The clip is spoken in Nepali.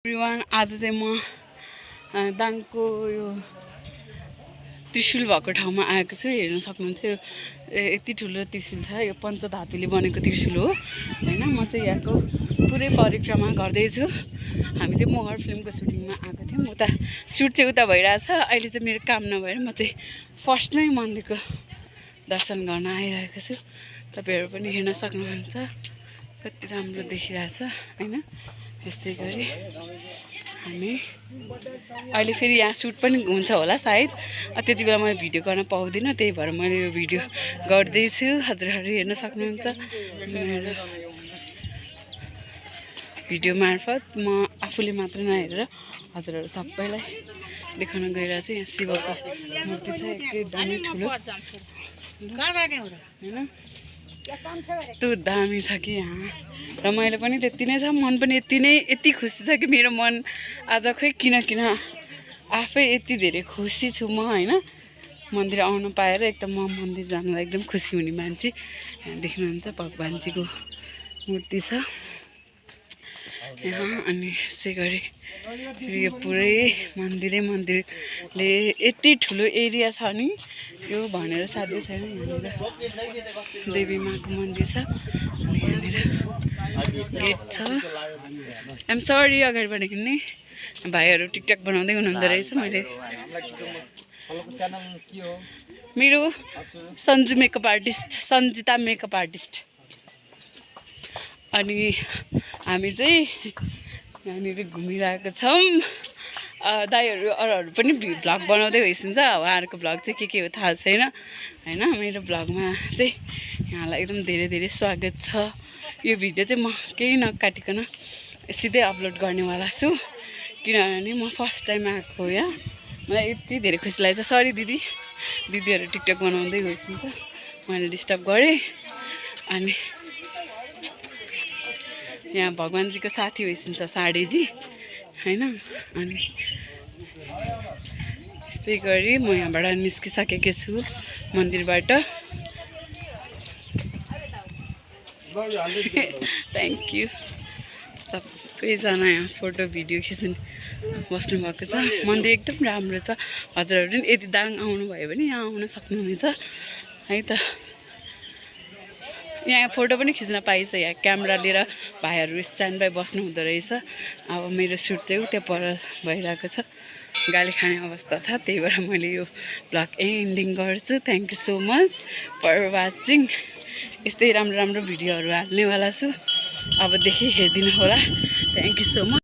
एभ्रिवान आज चाहिँ म दाङको यो त्रिशूल भएको ठाउँमा आएको छु। हेर्न सक्नुहुन्छ यति ठुलो त्रिशूल छ। यो पञ्चधातुले बनेको त्रिशूल हो हैन। म चाहिँ यहाँको पुरै परिक्रमा गर्दैछु। हामी चाहिँ मोहर फिल्मको सुटिङमा आएको थियौँ। उता सुट चाहिँ उता भइरहेछ। अहिले चाहिँ मेरो काम नभएर म चाहिँ फर्स्टमै मन्दिरको दर्शन गर्न आइरहेको छु। तपाईहरु पनि हेर्न सक्नुहुन्छ कति राम्रो देखिरहेछ हैन। यस्तै गरी हामी अहिले फेरि यहाँ सुट पनि हुन्छ होला सायद। त्यति बेला मैले भिडियो गर्न पाउँदिनँ, त्यही भएर मैले यो भिडियो गर्दैछु। हजुरहरू हेर्न सक्नुहुन्छ मेरो भिडियो मार्फत। म आफूले मात्र नहेरेर हजुरहरू सबैलाई देखाउन गइरहेको छु। यहाँ शिवको मूर्ति छ एकदमै ठुलो हैन। यस्तो दामी छ कि यहाँ, र मैले पनि त्यति नै छ। मन पनि यति खुसी छ कि मेरो मन आज खै किन आफै यति धेरै खुसी छु म हैन। मन्दिर आउन पाएर एकदम म मन्दिर जानुलाई एकदम खुसी हुने मान्छे। यहाँ देख्नुहुन्छ भगवानजीको मूर्ति छ यहाँ। अनि यसै गरी यो पुरै मन्दिरले यति ठुलो एरिया छ नि यो भनेर साध्य छैन। यहाँनिर देवी माको मन्दिर छ अनि यहाँनिर गेट छ। आइएम सरी अगाडिबाट हिँड्ने भाइहरू टिकटक बनाउँदै हुनुहुँदो रहेछ। मैले मेरो Sanju makeup artist, Sanjita makeup artist. अनि हामी चाहिँ यहाँनिर घुमिरहेको छौँ। दाइहरू अरूहरू पनि भ्लग बनाउँदै होइसिन्छ। उहाँहरूको भ्लग चाहिँ के हो थाहा छैन हैन। मेरो भ्लगमा चाहिँ यहाँलाई एकदम धेरै स्वागत छ। यो भिडियो चाहिँ म केही नकाटिकन सिधै अपलोड गर्नेवाला छु, किनभने म फर्स्ट टाइम आएको यहाँ। मलाई यति धेरै खुसी लागेछ। सरी दिदीहरू टिकटक बनाउँदै गइसिन्छ, मैले डिस्टर्ब गरेँ। अनि यहाँ भगवानजीको साथी होइसिन्छ साडीजी हैन। अनि यस्तै गरी म यहाँबाट निस्किसकेको छु मन्दिरबाट। Thank you. सबैजना यहाँ फोटो भिडियो खिच्नु बस्नु भएको छ। मन्दिर एकदम राम्रो छ। हजुरहरू पनि यदि दाङ आउनुभयो भने यहाँ आउन सक्नुहुनेछ है त। यहाँ फोटो पनि खिच्न पाइन्छ। यहाँ क्यामेरा लिएर भाइहरू स्ट्यान्ड बाई बस्नु हुँदो रहेछ। अब मेरो सुट चाहिँ उता पर भइरहेको छ, गाली खाने अवस्था छ। त्यही भएर मैले यो भ्लग एन्डिङ गर्छु। Thank you so much for watching. यस्तै राम्रो भिडियोहरू हाल्नेवाला छु, अबदेखि हेरिदिनु होला। Thank you so much.